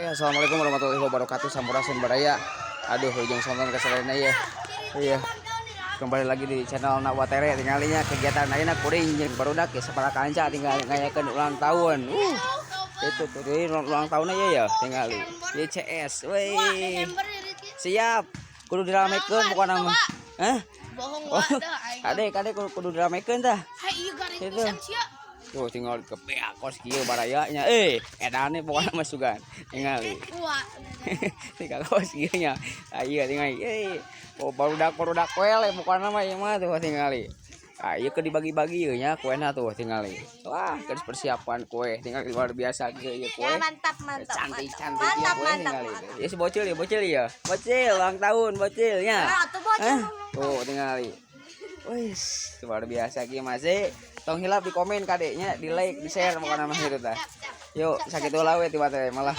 Assalamualaikum warahmatullahi wabarakatuh. Sampurasun, baraya. Aduh, ujung sonton keselena ya. Iya. Kembali lagi di channel Nak Watere. Tinggalinya kegiatan ayeuna kuring jeung barudak ya, sapara kanca tinggal ngayakeun ulang tahun. Itu tuh di ulang, ulang tahunnya ya ya tinggali. YCS. Wih. Siap. Kudu diramekeun pokokna mah. Hah? Bohong. Oh, Wadah aing. Kade kade kudu, kudu diramekeun tah. Hai, ieu garing Itu. Pisan sia. Tuh, tinggal kepeak kos kieu barayanya. Eh, edane pokokna mah sugan. Tingali. Wah. Tinggal kos kieu nya. Ah, iya tingali. Eh, oh, barudak barudak wele pokokna mah ieu mah tuh tingali. Ah, ieu keur dibagi-bagi ieu nya kuena tuh tingali. Wah, keur persiapan kue tinggal luar biasa kieu ieu kue. Ya, mantap mantap. Cantik mantap. cantik ya Mantap kue mantap. Tingali. Mantap. Ya, si bocil ya, bocil ya. Bocil ulang tahun bocilnya. Ah, tuh bocil. Hah? Tuh tingali. Wih, luar biasa kieu masih. Tong hilap di komen kadeknya, di like, di share pokokna mah gitu tah. Yuk, sakitu lah we tiba malah.